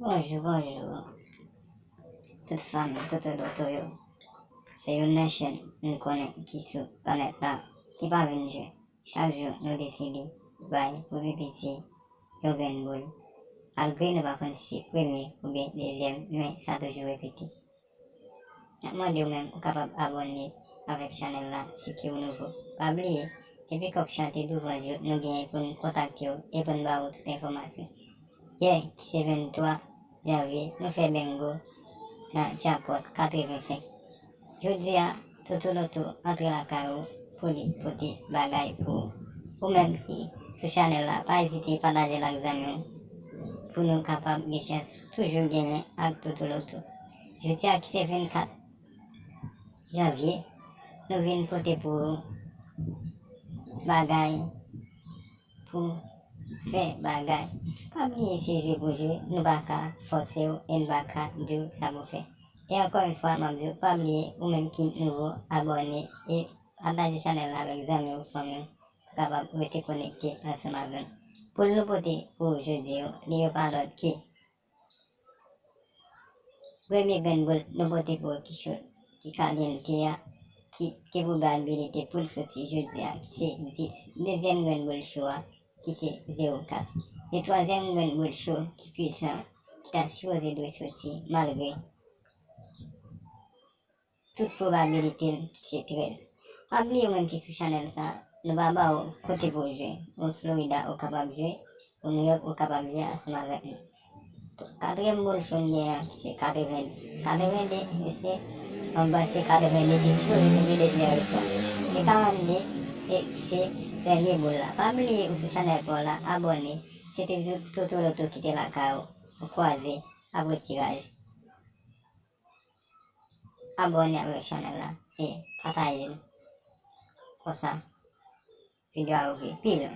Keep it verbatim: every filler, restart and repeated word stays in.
Bonjou, bonjou. Tout fanmi Toto Loto yo. Se youn nan chèn m konnen ki sou planèt la, ki pa vin jwe. Chak jou nou deside bay pou pi piti yon grenn boul. Malgre nou pa konn si premye oubyen dezyèm, men sa toujou repete. N ap mande w menm ou kapab abòne avèk chanèl la si ke w nouvo. Pa bliye, depi kòk chante douvan djòl, nou genyen pou n kontakte w e pou n ba w tout enfòmasyon. Yè, ki se venntwa janvye, nou fè bengo nan jackpot katrevensenk. Jodi a, Toto Loto antre lakay ou pou li pote bagay pou ou. Ou menm ki sou chanèl la, pa ezite pataje l ak zanmi w pou nou kapab gen chans toujou genyen ak Toto Loto. Jodi a ki se vennkat janvye, nou vin pote pou ou bagay pou fè bagay. Pa bliye se jwe pou jwe, nou pa ka fòse w e n pa ka di w sa pou fè. E ankò yon fwa, m ap di w, pa bliye, ou menm ki nouvo, abòne e pataje chanèl la avèk zanmi w, fanmi w, pou kapab rete konekte ansanm avè n. Poul nou pote pou jodi yo, li yo pa lòt ke premye grenn boul nou pote pou ou ki cho, ki kalyante a, ki, ki pou bay abilite pou l soti jodi a, ki se dis. Dezyèm grenn boul cho a, ki se zewo kat. E twazyèm grenn boul cho ki pwisan, ki ta sipoze dwe soti, malgre tout pwobabilite l, ki se trèz. Pa bliye ou menm ki sou chanèl sa, nou pa ba ou kote pou w jwe. Ou Florida, ou kapab jwe. Ou New York, ou kapab jwe ansanm avèk nou. Katriyèm boul cho n gen an, ki se katreven de. Katreven de, mesye, mwen panse katreven de te sipoze te jwe depi yè swa. Se karannde, e ki se dènye boul la. Pa bliye ou sou chanèl pa w la, abòne. Se te Toto Loto ki te lakay ou. Nou kwaze apre tiraj. Abòne avèk chanèl la e pataje l. Konsa, videyo a rive pi lwen.